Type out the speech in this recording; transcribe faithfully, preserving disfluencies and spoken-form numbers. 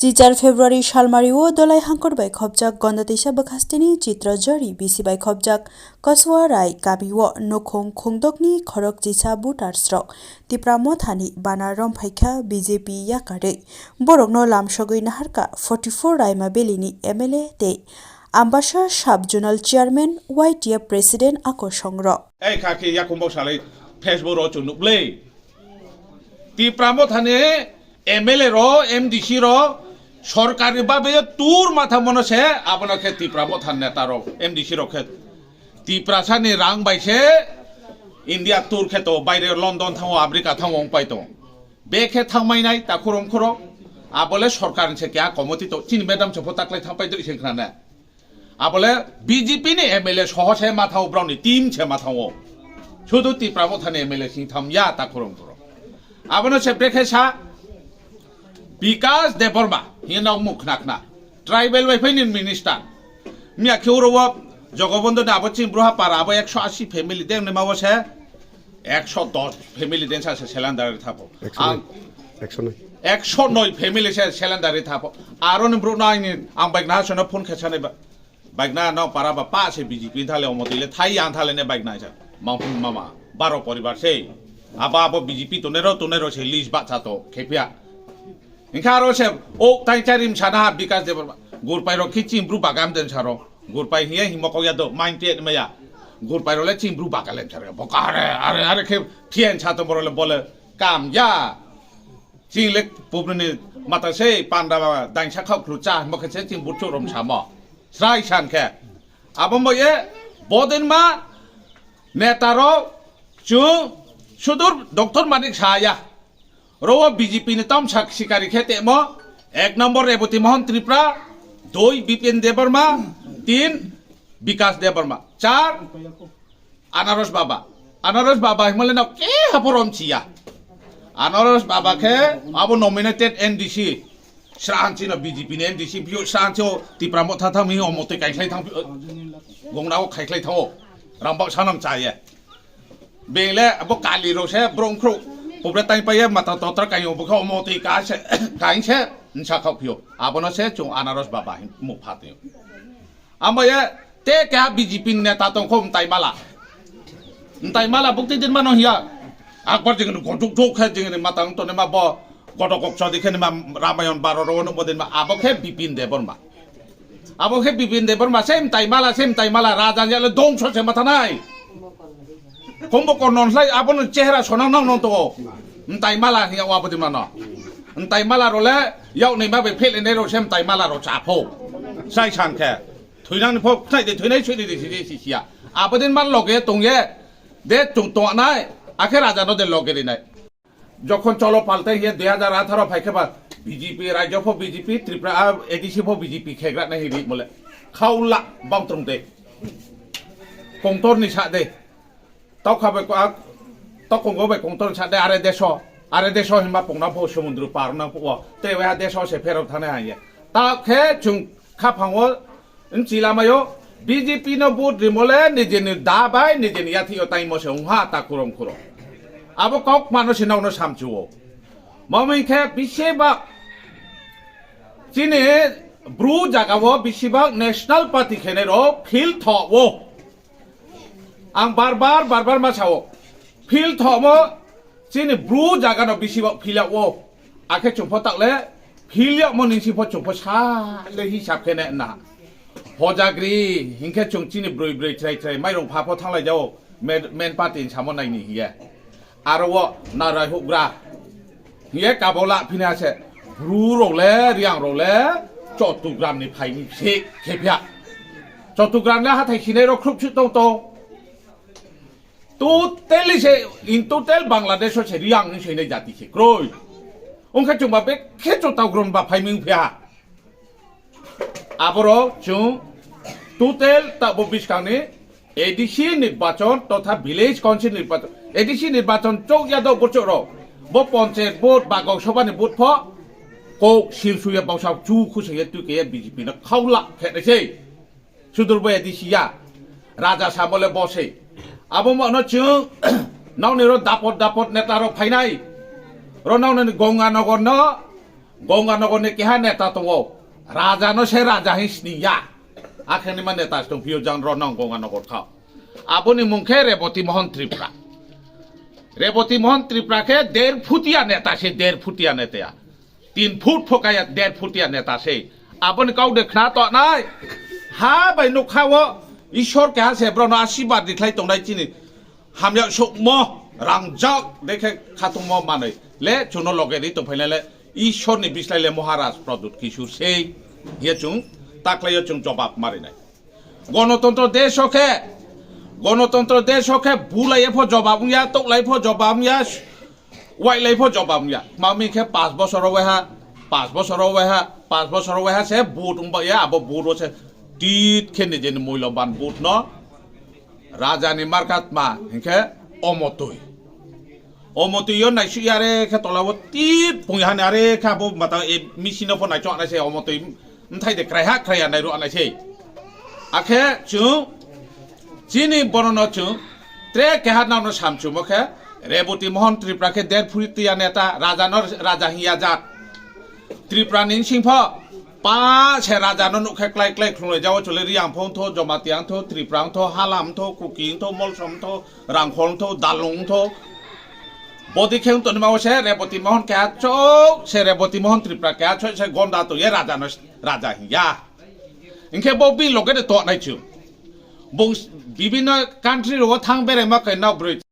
Teacher February salmario Dolai hangkor bai khopjak Gonda Teisa bwkhasteni Chitra Jari bisi bai khopjak Kaswa Rai kamio nukhung khungdokni khorok chisa voters rok Tipra Mothani bana romphaikha B J P yakarwi. Borokno lamsogwi naharkha forty four Raima Valley ni M L A tei Ambasa Sub Zonal Chairman Y T F President Akosong rok. Ei kha khe yakumbo salai Facebook ro chwng nukle. Tipra Mothani M L A ro, M D C ro, sorkarni babe tour matha mono se, abono khe Tipra Motha neta ro, M D C ro khe Tiprasani rang bai se India tour khe to baire London thango, America thango wng pai to. Be khe thangmai nai takhurong khoro, abole sorkar se kya komoti to, chini madam se pho taklai thangpai do iseng khna ne. Abole B J P ni M L A soho se mathao, brao ni team se mathao. Sudu Tipra Mothani M L A sing tham ya ta khurung khurung. Abono se brekhe sa Bikas Debbarma, hino muk khna khna. Tribal bai phai ni minister. Miya khe uro wo Jogobondho ni abo chini bruha para abo ekso asi family de ni ma wo se. Ekso dos family den sa se cylinder ri thapo. Ekso noi. Ang Ekso noi. Ekso noi family se cylinder ri thapo. Aro ni bro na ni ang bike na sono phone khe sanai ba. Bike na no para ba pa se B J P thale omo tile thai yang thale ne bike na sa. Mangpung mama. Baro poribar se. Aba abo B J P to nero to nero se list ba cha to khepia. Hingkha aro se o tai charim sana Bikas Debbarma. Gurpai ro khichim bru bagam den saro. Gurpai hiya himo kok ya do, mind te maya. Gurpai role ching bru bakal em chare. Boka are, are, are khe thien sa to borole bole kam ya. Ching le pubni mata sei panda ba dain sa khau khru cha mo khe se ching butchu rom samo. Srai san khe. Abo mo ye bodin ma neta ro chu sudur doctor Manik saya. Oro o B J P ni tamsa sikari khe temo, ek number Reboti Mohan Tripura, dui Bipen Debbarma, tin Bikas Debbarma, char Anaros Baba. Anaros Baba himle no ke haporom chiya. Anaros Baba khe abo nominated N D C. Sranchi no B J P ni N D C pio sranchi o Tipra Motha thang mi o motoi kai khlai thang pio. Gongna o khai khlai thang o. Rambak sanam chaye. Bele abo kali ro se brong khro. Pobre tai paye mata totra kai o bokha o motoi ka se kai se nsa khau pio. Abono se chung Anaros Baba hin mu phatio. Ambaye te kha B J P neta tongkho mtai mala. Mtai mala bukti din mano hiya. Akbar jingni gojuk jok khe jingni matang tone ma bo godok kok chodi khe ma Ramayon baro ro no bodin ma abo khe Bipin Debbarma. Abo khe Bipin Debbarma se mtai mala se mtai mala raja ya le dongso se mathanai. Kombo kon non hlai abo no chehra sonang nang non to. Mtai mala hiya wa bodin mano. Mtai mala ro le yau nei ma be phele nei ro se mtai mala ro chapho. Sai san khe. Thuinang ni phok thai de thuinai sui de de si de si sia. Abodin mar loge tongye de tung tongnai akhe raja no de loge rinai. Jokhon cholo palte hiye dui hajar atharo phai khe ba B J P rajyo pho B J P Tripura A D C pho B J P khegra nai hi ri mole. Khaula bangtrum de. Kongtor ni sa de. Tokha bai ko-, a, tokongo bai kongtor sa de are deso. Are deso hinba pungna pho sumundru par na pho. Te wa deso se phero thane hanye. Ta khe chung khaphango nchi lamayo B J P no vote rimole nijeni da bai nijeni yathi yo taimo se ungha ta kurong kurong. Abo kok mano se nokno samchuo. Moming khe bisi ba chini bru jaga o bisi ba National Party khene ro phil tho o. Ang bar bar, bar bar ma sao. Phil thomo chini bru jaga no bisi bo phil o. Akhe chungpho takle phil ya mo ningsi pho chungpho sa le hisab khe ne na. Hojagri hinkhe chung chini broi broi chrai chrai mairung pha pho thanglai jao. Men, men party samo nai ni hiye. Aro o narai hugra. Hiye kabola phina se. Bru role, riang role, chotugram ni phai ni se khepya. Chotugram le hathai sinai ro khrup su tong tong. Totally se, in total Bangladesh o se riang ni se ne jati se kroi. Ongkha chungba be khe chotau gron ba phai ming phia. Aboro chwng total tabo bwskangni A D C nirbachon totha village council nirbachon, A D C nirbachon chok ya do bochok rok bo panchayat vote ba gok sabha ni vote pho kok sil suya bausa chu khusuya twi kaya B J P no khaula khe nai sei. Sudur bo A D C ya raja samole bo sei. Abo mo no chwng nokni ro dapot dapot neta rok phainai. Ro nokni Ganga Nagar no Gonganagar ni keha neta tongo, raja no se raja hin sini ya. Akhani ma neta tong phio jang ro nang Gonganagar kha. Aboni mung khe Reboti Mohan Tripura. Reboti Mohan Tripura khe der phutia neta se, der phutia neta ya. Tin phut phokaya der phutia neta se. Aboni kau de khna to nai. Ha bai nukha o Ishwar keha se bro no asibad rikhlai tongnai chini. Hamya sukmo, rangjak, dekhe khatungmo manwi. Le, chuno loge ri tongphainai le, Ishorni bislai le Maharaj Pradyut Kishore sei. Hiya chung, taklaio chung jobab marinai. Gonotontro desho khe, gonotontro desho khe, bulai epho jobab wngya, toklai pho jobab wngya, wailai pho jobab wngya. Mami khe pas bosor waiha, pas bosor waiha, pas bosor waiha se vote wngba ya, abo vote o se tit khe nijeni muiloban vote no. Rajani markatma hinkhe omotwi. Omotwi yo naisuk yare khe tolabo tip pung hani are khe abo mata e misi no pho naichok nai se omotwi mthai de kraiha kraiya nairu anai se. Akhe chung chini bono no chung tre keha nang no samchumo khe Reboti Mohan Tripura khe der phuri tiya neta raja no raja hiya jak. Tripura ni sing pho pa se raja no nukhe klai klai khulumlai jao chole Riang pho tho, Jamatia tho, Tripura tho, Halam tho, Kuki tho, Molsom tho, Rangkhol tho, Dalung tho. Bodi khe toni ma se Reboti Mohan khe achok se Reboti Mohan Tripura khe achok se gonda to ye raja no raja hiya. Inkhe bo bi loge de to nai chu. Bung bibino country ro thang bere ma kai na broi.